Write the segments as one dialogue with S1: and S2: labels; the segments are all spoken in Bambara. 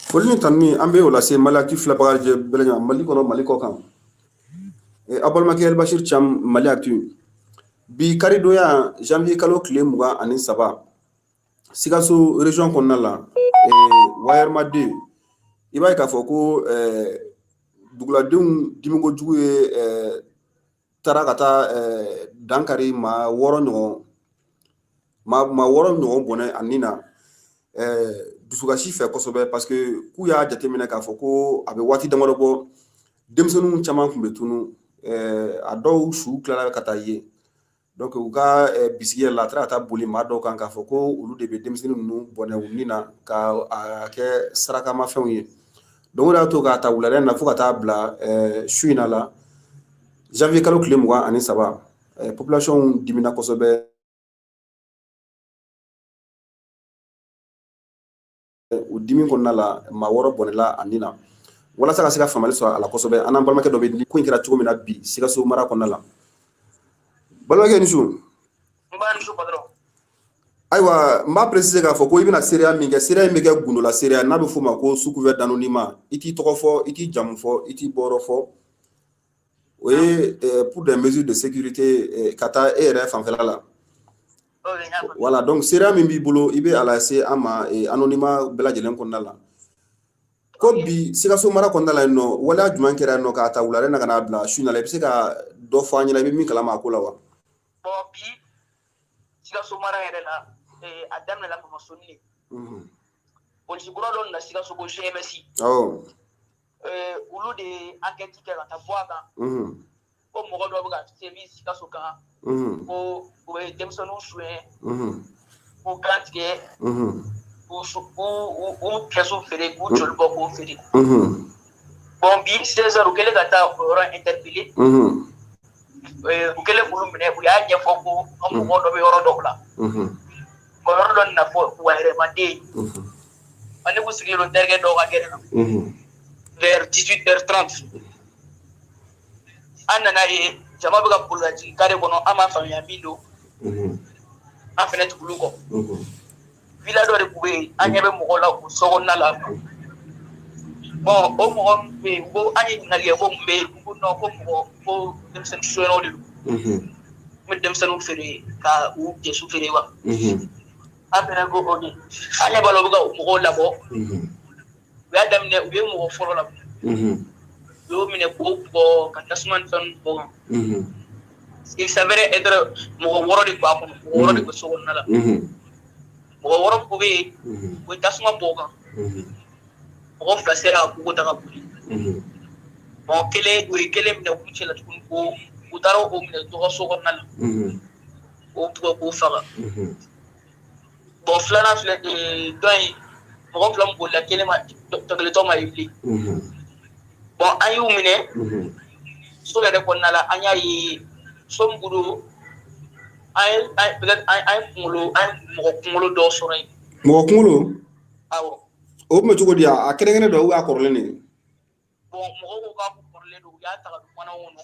S1: Foli ni tanuni, an bɛ o lase Mali Actu filɛbaga bɛɛ lajɛlen ma, Mali kɔnɔ, Mali kɔ kan. Aw balimakɛ Elbashir Thiam, Mali Actu. Bi karidonya, janvier kalo tile 23, Sikaso région kɔnɔna la, Wayɛrɛma 2, i b'a ye k'a fɔ ko duguladenw dimikojugu ye taara ka taa dankari maa 6 ɲɔgɔn, maa 6 ɲɔgɔn bɔnɛ a ni na dusukasi fɛ kosɛbɛ, parce que k'u y'a jateminɛ k'a fɔ ko a bɛ waati damadɔ bɔ, denmisɛnninw caman tun bɛ tunu, a dɔw su tilala ka taa ye. Donc u ka bisigi yɛrɛ la, a taara ka taa boli maa dɔw kan k'a fɔ ko olu de bɛ denmisɛnnin ninnu bɔnɛ u ni na ka a kɛ sarakamafɛnw ye. Donc o de y'a to k'a ta wulada in na fo ka taa bila su in na la, janvier kalo tile 23, population dimina kosɛbɛ. O dimi kɔnɔna la, maa 6 bɔnɛla a ni na. Walasa ka se ka faamuyali sɔrɔ a la kosɛbɛ, an n'an balimakɛ dɔ bɛ ko in kɛra cogo min na bi Sikaso mara kɔnɔna la. Balimakɛ, ni su. Ayiwa, n b'a préciser k'a fɔ ko i bɛna seereya min kɛ, seereya in bɛ kɛ gundola seereya, n'a bɛ f'o ma ko sous couvert d'anonymat. I t'i tɔgɔ fɔ, i t'i jamu fɔ, i t'i bɔyɔrɔ fɔ. O ye pour des mesures de sécurité ka taa e yɛrɛ fanfɛla la. Voilà, donc seereya min b'i bolo, i bɛ a lase an ma anonymat bɛɛ lajɛlen kɔnɔna la. Ko bi Sikaso mara kɔnɔna la yen nɔ, waleya jumɛn kɛra yen nɔ k'a ta wulada in na ka n'a bila su in na la? I bɛ se ka dɔ fɔ an ɲɛna, i bɛ min kalama a ko la wa?
S2: Bon, bi Sikaso mara yɛrɛ la, a daminɛla Famasoni de. Polisi kura dɔ nana Sikaso ko GMS. Olu de ye enquête kɛ ka taa bɔ a kan ko mɔgɔ dɔ bɛ ka sévir Sikaso kan, ko u bɛ denmisɛnninw suɲɛ, k'u kan tigɛ, k'u kɛsu feere, k'u joli bɔ k'o feere. Bon, bi 16 heures, u kɛlen ka taa o yɔrɔ interpeller, u kɛlen k'olu minɛ, u y'a ɲɛfɔ ko an mɔgɔ dɔ bɛ yɔrɔ dɔw la. Bon, yɔrɔ dɔ nana fɔ Wayɛrɛmaden. Ne kun sigilen don terikɛ dɔw ka gɛrɛn na vers 18h30, an nana ye jama bɛ ka boli ka jigin carré kɔnɔ. An m'a faamuya min don, an fɛnɛ tugul'u kɔ. Villa dɔ de tun bɛ yen, an ɲɛ bɛ mɔgɔw la o so kɔnɔna la. Bon, o mɔgɔ min bɛ yen, ko an ye ɲininkali kɛ ko mun bɛ yen, ko non, ko mɔgɔ ko denmisɛnnin sonyɛnaw de don, n bɛ denmisɛnninw feere ka u jɛsu feere wa. An fɛnɛ ko ok, an ɲɛ b'a la u bɛ ka mɔgɔw labɔ. U y'a daminɛ, u ye mɔgɔ fɔlɔ labɔ, u y'o minɛ k'o bugɔ ka tasuma ni fɛnw bɔ kan. Il s'avérait être mɔgɔ 6 de b'a kɔnɔ, mɔgɔ 6 de bɛ so kɔnɔna la. Mɔgɔ 6 min bɛ yen, u ye tasuma bɔ o kan, mɔgɔ 2 sera ka kogo ta ka boli. Bon, kelen, u ye kelen minɛ k'u cɛ la tuguni, ko u taara o minɛ dɔ ka so kɔnɔna la, k'o bugɔ k'o faga. Bon, filanan filɛ, dɔ in, mɔgɔ 2 min bolila, kelen ma, tɔ kelen tɔ ma ye bilen. Bon, an y'u minɛ so yɛrɛ kɔnɔna la, an y'a ye so min don, an ye peut-être an ye kunkolo, an ye mɔgɔ kunkolo dɔw sɔrɔ yen.
S1: Mɔgɔ kunkolo?
S2: Awɔ.
S1: O tun bɛ cogo di? A kɛnɛ kɛnɛ don ou a kɔrɔlen de?
S2: Bon, mɔgɔw ko k'a kɔrɔlen don, u y'a ta ka don manaw kɔnɔ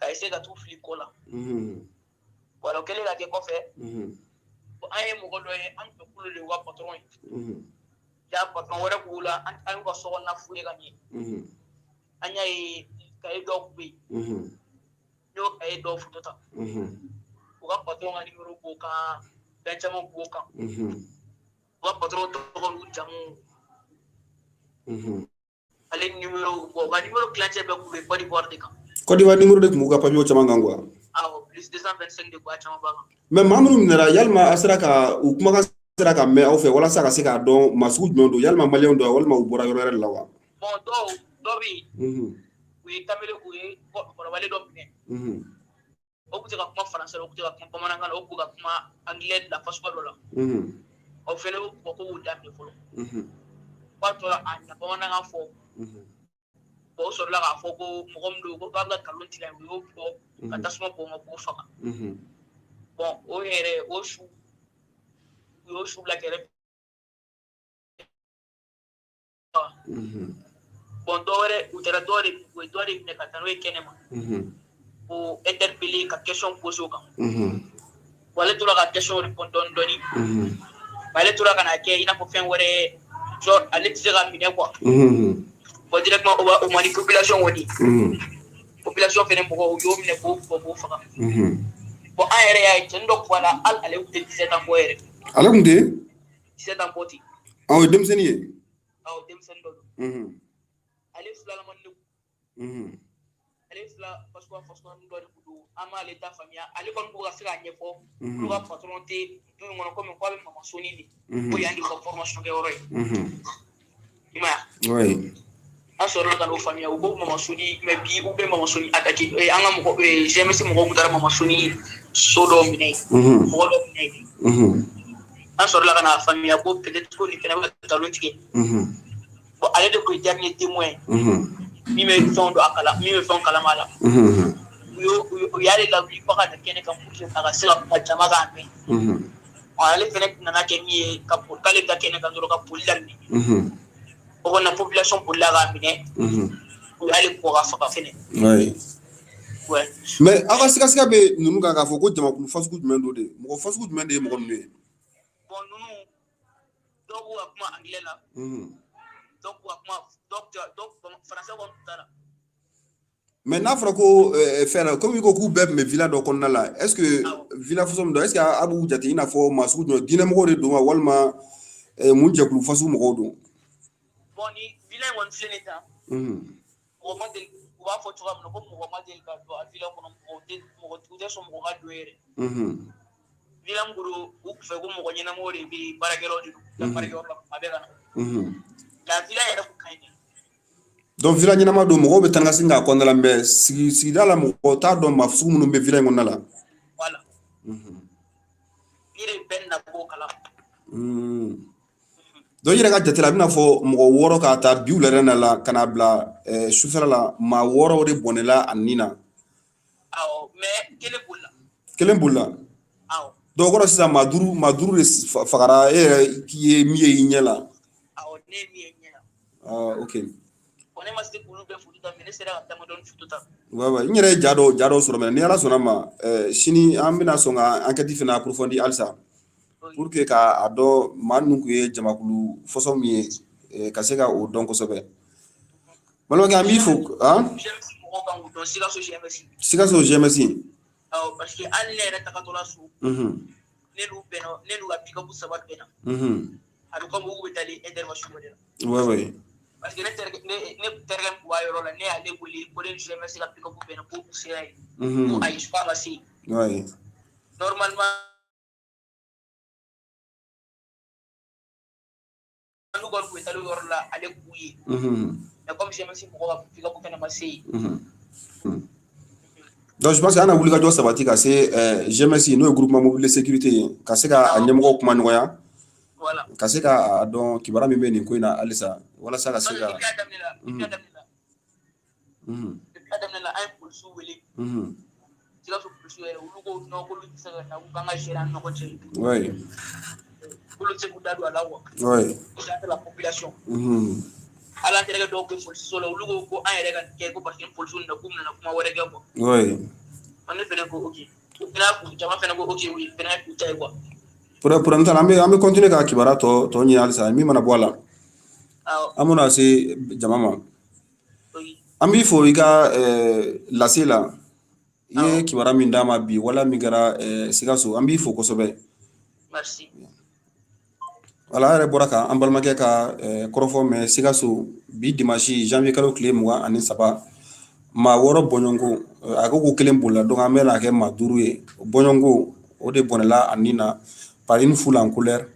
S2: ka essayer ka t'u fili kɔ la. Voilà, o kɛlen ka kɛ kɔfɛ, an ye mɔgɔ dɔ ye, an tun bɛ kulu de y'u ka patron ye. Ja patron wɛrɛ b'u la, an y'u ka so kɔnɔna fouiller ka ɲɛ, an y'a ye cahier dɔw tun bɛ yen. N y'o cahier dɔw photo ta, u ka patron ka numéro b'o kan, fɛn caman b'o kan, u ka patron tɔgɔ n'u jamu, ale numéro. Bon, u ka numéro kilancɛ bɛɛ tun bɛ Côte d'Ivoire de kan.
S1: Côte d'Ivoire numéro de tun b'u ka papier caman kan quoi.
S2: Awɔ, plus 225 de b'a caman b'a kan.
S1: Mais maa minnu minɛra, yalima a sera ka u kumakan sera ka mɛn aw fɛ walasa ka se k'a dɔn maa sugu jumɛn don? Yalima maliyɛnw don walima u bɔra yɔrɔ wɛrɛ de la wa?
S2: Bon, dɔw dɔ bɛ yen, u ye kamalen, u ye kɔrɔbalen dɔ minɛ, o tun tɛ ka kuma faransɛ la, o tun tɛ ka kuma bamanankan na, o tun ka kuma anglais la fasuguya dɔ la. O fɛnɛ y'o ko k'u daminɛ fɔlɔ, k'a tɔ a na bamanankan fɔ. Bon, o sɔrɔla k'a fɔ ko mɔgɔ min don, ko k'a bɛ ka nkalon tigɛ. U y'o bɔ ka tasuma bɔ ma k'o faga. Bon, o yɛrɛ, o su, u y'o su bila kɛrɛfɛ. Bon, dɔ wɛrɛ, u taara dɔ de, u ye dɔ de minɛ ka taa n'o ye kɛnɛma k'o interpeller ka question poser o kan. Bon, ale tora ka question répondre dɔɔni dɔɔni. Ale tora ka na kɛ i n'a fɔ fɛn wɛrɛ. Genre ale tɛ se ka minɛ quoi. Bon, directement o ma di population kɔni. Population fɛnɛ mɔgɔw, u y'o minɛ k'o bugɔ k'o faga. Bon, an yɛrɛ y'a ye, cɛnin dɔ tun b'a la, hali ale tun tɛ 17 ans bɔ yɛrɛ.
S1: Ale tun tɛ?
S2: 17 ans bɔ ten.
S1: Ah, o ye denmisɛnnin ye?
S2: Awɔ, denmisɛnnin dɔ don. Ale filalamani de. Ale fila fasuguya fasuguya dɔ de tun don, an m'ale ta faamuya. Ale kɔni ko ka se k'a ɲɛfɔ, olu ka patron tɛ du in kɔnɔ, komi k'a bɛ Mamasoni de, ko yan de y'u ka formation kɛyɔrɔ ye. I m'a ye?
S1: Oui.
S2: An sɔrɔla ka n'o faamuya, u ko Mamasoni, mais bi u bɛ Mamasoni attaqué. An ka mɔgɔ GMS mɔgɔw tun taara Mamasoni so dɔw minɛ yen, mɔgɔ dɔw minɛ yen. An sɔrɔla ka n'a faamuya ko peut-être ko nin fɛnɛ bɛ ka nkalon tigɛ. Bon, ale de tun ye dernier témoin ye min bɛ fɛnw don a kala, min bɛ fɛnw kalama a la. U y'ale lawuli fo ka na kɛnɛ kan pour que a ka se ka kuma, jama k'a mɛn. Ale fɛnɛ nana kɛ min ye, ka boli k'ale bɛ taa kɛnɛ kan dɔrɔn, ka boli daminɛ. O kɔni na, population bolila k'a minɛ, u y'ale bugɔ ka faga fɛnɛ. Ouais.
S1: Mais aw ka sigasiga bɛ ninnu kan k'a fɔ ko jamakulu fasugu jumɛn don de, mɔgɔ fasugu jumɛn de ye mɔgɔ ninnu ye?
S2: Bon, ninnu dɔw b'u ka kuma anglais la, dɔw b'u ka kuma, dɔw français kɔni t'a la.
S1: Mais n'a fɔra ko fɛn na, komi i ko k'u bɛɛ tun bɛ villa dɔ kɔnɔna la, est ce que villa façon min don, est ce que a b'u jate i n'a fɔ maa sugu jumɛn, diinɛmɔgɔw de don wa, walima mun jɛkulu fasugu mɔgɔw don?
S2: Bon, ni villa in kɔni filɛ nin tan, mɔgɔ ma deli, u b'a fɔ cogoya min na ko mɔgɔ ma deli ka don a villa kɔnɔ, mɔgɔ tɛ, mɔgɔ u tɛ sɔn mɔgɔ ka don yɛrɛ. Villa min don, u fɛ ko mɔgɔ ɲɛnamaw de bɛ yen, baarakɛlaw de don, u bɛ baarakɛyɔrɔ la kuma bɛɛ ka na. Nka villa yɛrɛ kun ka ɲi dɛ.
S1: Donc villa ɲɛnama don, mɔgɔw bɛ taa ni ka segin k'a kɔnɔna la, mais sigida la, mɔgɔ t'a dɔn maa sugu minnu bɛ villa in kɔnɔna la.
S2: Voilà. Ni de bɛɛ na b'o kalama.
S1: Donc i yɛrɛ ka jate la, a bɛna fɔ mɔgɔ 6 k'a ta bi wulada la ka n'a bila sufɛla la, maa 6 de bɔnɛla a nin na.
S2: Awɔ, mais kelen bolila.
S1: Kelen bolila?
S2: Awɔ.
S1: Donc o kɔrɔ sisan, maa duuru de fagara, e yɛrɛ k'i ye min ye i ɲɛ la.
S2: Awɔ, ne ye min ye ɲɛ la.
S1: Ah, ok.
S2: Bon, ne ma se k'olu bɛɛ foto ta, mais ne sera ka damadɔni foto ta.
S1: Ouais, n yɛrɛ ye ja dɔw sɔrɔ, mais ni Ala sɔnna ma, sini an bɛna sɔn ka enquête fana approfondir halisa pour que k'a dɔn maa ninnu tun ye jamakulu fɔsɔn min ye, ka se ka o dɔn kosɛbɛ. Balimakɛ, an b'i fo han.
S2: GMS mɔgɔw kan k'u dɔn, Sikaso GMS.
S1: Sikaso GMS.
S2: Awɔ, parce que hali ne yɛrɛ tagatɔla so, ne n'u bɛnna, ne n'u ka pick-up saba bɛnna. A bɛ komi u bɛ taa intervention dɔ de la. Parce que ne terikɛ, ne terikɛ min b'a yɔrɔ la, ne y'ale wele ko ne ni GMS ka pick-up bɛnna, ko u sera yen. Ko ayi, k'a ma se yen. Normalement n'u kɔni tun bɛ taa yɔrɔ la, ale k'u ye. Mais comme GMS mɔgɔw ka pick-up fana ma se yen.
S1: Donc je pense que an na wulikajɔ sabati ka se GMS, n'o ye groupement mobile de sécurité ye, ka se ka a ɲɛmɔgɔw kuma ɲɔgɔnya. Ka se ka a dɔn kibaruya min bɛ nin ko in na halisa, walasa ka se ka.
S2: Depuis a daminɛ la, depuis a daminɛ la, depuis a daminɛ la, an ye polisiw wele. Sikaso polisiw yɛrɛ, olu ko non, k'olu tɛ se ka na, k'u kan ka gérer an ni ɲɔgɔn cɛ. K'olu tɛ se k'u da don a la quoi. Ko c'est la population. Hali an terikɛ dɔw bɛ polisiso la, olu ko ko an yɛrɛ ka nin kɛ, ko parce que ni polisiw nana, k'u bɛna kuma wɛrɛ kɛ quoi. Ne fɛnɛ ko ok. O fɛnɛ jama fɛnɛ ko ok, o fɛnɛ k'u ta ye quoi.
S1: Problème t'a la, an bɛ continuer ka kibaruya tɔ ɲini halisa, min mana bɔ a la. An bɛna se jama ma. An b'i fo i ka lase la. I ye kibaruya min d'a ma bi, wala min kɛra Sikaso, an b'i fo kosɛbɛ.
S2: Merci.
S1: Wala, an yɛrɛ bɔra ka an balimakɛ ka kɔrɔfɔ mɛn Sikaso bi dimanche janvier kalo tile 23, maa 6 bɔɲɔgɔnko, a ko kelen bolila, donc an bɛna kɛ maa 5 ye bɔɲɔgɔnko, o de bɔnɛla a nin na par une foule en colère,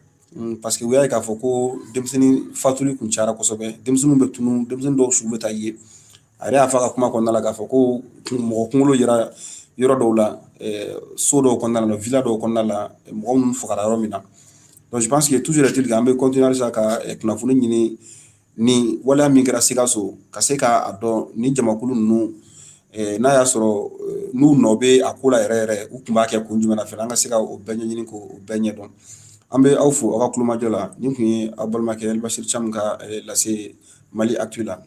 S1: parce que u y'a ye k'a fɔ ko denmisɛnnin fatuli kun cayara kosɛbɛ, denmisɛnninw bɛ tunu, denmisɛnnin dɔw su bɛ taa ye. A yɛrɛ y'a fɔ a ka kuma kɔnɔna la k'a fɔ ko mɔgɔ kunkolo yera yɔrɔ dɔw la, so dɔw kɔnɔna la, villa dɔw kɔnɔna la, mɔgɔ minnu fagara yɔrɔ min na. Donc je pense que toujours est-il qu'an bɛ continuer halisa ka kunnafoni ɲini ni waleya min kɛra Sikaso, ka se k'a dɔn ni jamakulu ninnu, n'a y'a sɔrɔ n'u nɔ bɛ a ko la yɛrɛ yɛrɛ, u tun b'a kɛ kun jumɛn na fɛnɛ, an ka se ka o bɛɛ ɲɛɲini k'o bɛɛ ɲɛdɔn. An bɛ aw fo aw ka kulomajɔ la. Nin tun ye aw balimakɛ Elbasir Camu ka lase Mali Actu la.